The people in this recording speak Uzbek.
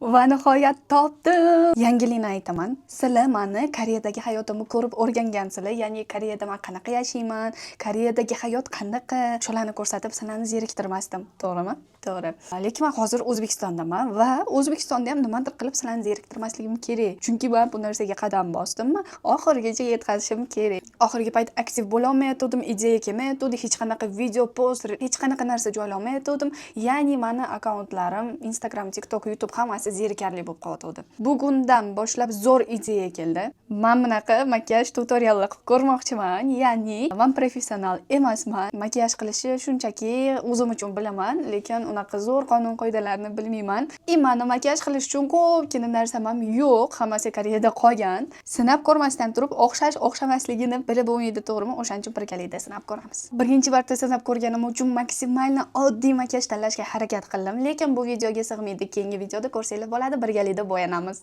Va nihoyat topdim. Yangilikni aytaman. Sizlar mani Koreyadagi hayotimni ko'rib o'rgangansizlar. Ya'ni Koreyada man qanaqa yashayman, Koreyadagi hayot qanaqa, shularni ko'rsatib sizlarni zeriktirmasdim. To'g'rimi? To'g'ri. Lekin man hozir O'zbekistondaman va O'zbekistonda ham nimadir qilib sizlarni zeriktirmasligim kerak. Chunki man bu narsaga qadam bosdimmi, oxirigacha yetkazishim kerak. Oxirgi payt aktiv bo'lolmayotgandim, ideya kelmayotgandi, hech qanaqa video, post, hech qanaqa narsa joylolmayotgandim. Ya'ni mani akkauntlarim Instagram, TikTok, YouTube hammasi zerikarli bo'lib qolyotgandi. Bugundan boshlab zo'r ideya keldi. Man bunaqa makiyaj tutoriallar qilib ko'rmoqchiman. Ya'ni man professional emasman. Makiyaj qilishni shunchaki o'zim uchun bilaman, lekin unaqa zo'r qonun qoidalarni bilmayman. И mani makiyaj qilish uchun ko'pgina narsam ham yo'q, hammasi Koreyada qolgan. Sinab ko'rmasdan turib o'xshash o'xshamasligini bilib bo'lmaydi, to'g'rimi? O'shaning uchun birgalikda sinab ko'ramiz. Birinchi marta sinab ko'rganim uchun максимально oddiy makiyaj tanlashga harakat qildim, lekin bu videoga sig'maydi. Keyingi videoda ko'rsanglar bo'ladi, birgalikda bo'yanamiz.